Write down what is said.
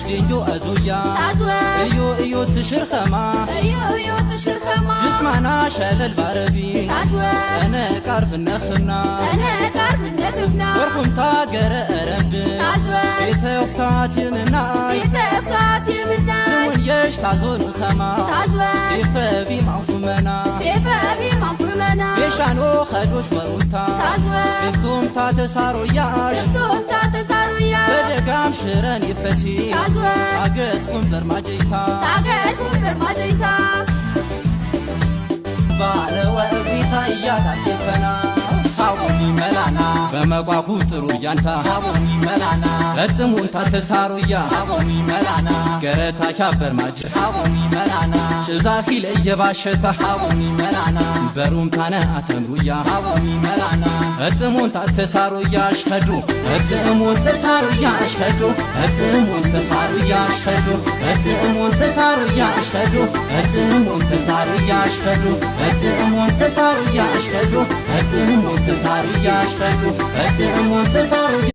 ድዮ አዙያ እዩ እዩ ትሽርኸማ እዩ እዩ ትሽርኸማ ጅስማና ሸለል ባረቢ ተነቃር ብነኽምና ተነቃር ብነኽምና ወርኹምታ ገረ አረምድ ቤተውታት ይምናይ ቤተውታት ይምናይ ስሙን የሽ ታዞን ኸማ ቴፈቢ ማንፉመና ቴፈቢ ማንፉመና ቤሻኖ ኸዶሽ ወሩምታ ቤፍቱምታ ተሳሮያሽ ቤፍቱምታ ተሳሮያ በደጋም ሽረን ይፈቺ ታገትኩም በርማጀይታ ታገትኩም በርማጀይታ ባለወቢታ እያታጀፈና ሳቦኒ መላና በመቋኩ ጥሩ እያንታ ሳቦኒ መላና እጥሙንታ ተሳሩያ ሳቦኒ መላና ገረታ ሻበር ማጀ ሳቦኒ መላና ጭዛኺ ለየባሸታ ሳቦኒ መላና በሩምታነ አተምሩያ ሳቦኒ መላና እጥሙንታ ተሳሩያ አሽኸዱ እጥሙን ተሳሩያ አሽኸዱ እጥሙን ተሳሩያ አሽኸዱ እጥሙን ተሳሩያ አሽኸዱ እጥሙን ተሳሩያ አሽኸዱ እጥሙን ተሳሩያ አሽኸዱ እጥሙን ተሳሩያ አሽኸዱ እጥሙን ተሳሩያ።